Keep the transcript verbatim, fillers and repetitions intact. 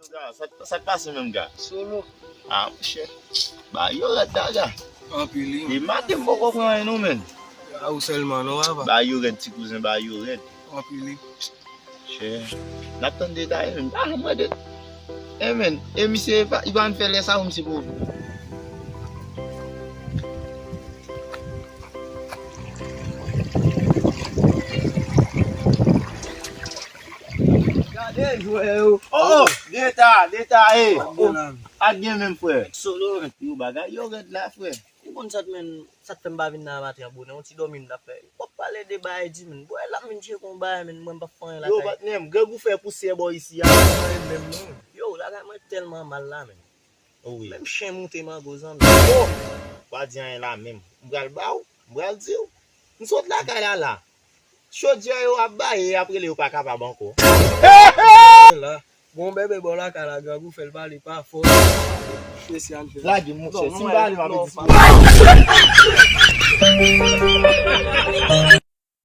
Sa, sa, sa k pase menm, ga? Solo. Ah, monchè. Bagay yo rèd, ga. Anpil, wi. E maten m poko pran anyen non, menn. A ou sèlman non, papa. Bagay yo rèd, ti kouzen, bagay yo rèd. Anpil, wi. Chè. N ap tann detay, menn. Ah, mwen de. Eh, menn. E misye, e pa, li pa ann fè lè sa, ou misye pou. Gade jwè yo. Oh, oh, deta, deta, eh. Ak gen menm, frè. Solo, menn. Yo, bagay yo rèd la, frè. Ou konn sa t, menn, sa t fè m pa vin nan maten an bonè, yon ti dòmi m t ap fè. W ap pale de bagay di, menn. Bwè, l ap vin tcheke yon bagay, menn, mwen m p ap fè anyen lakay. Yo, patnè m, grangou fè pousyè bò isi a. Anyen menm, non. Yo, lakay mwen tèlman mal la, menn. Wi. Menm chen moute mango, zanmi. Oh! Pa di anyen la menm. M pral ba w, m pral di w. M sot lakay la la. Chodyè yo ap baye, y ap rele yo pa kapab ankò. La, gon bèbè bò lakay la, grangou fè l pale pa fò. Mesye, ann fè. Lage m, monchè. Si m pale, m ap di.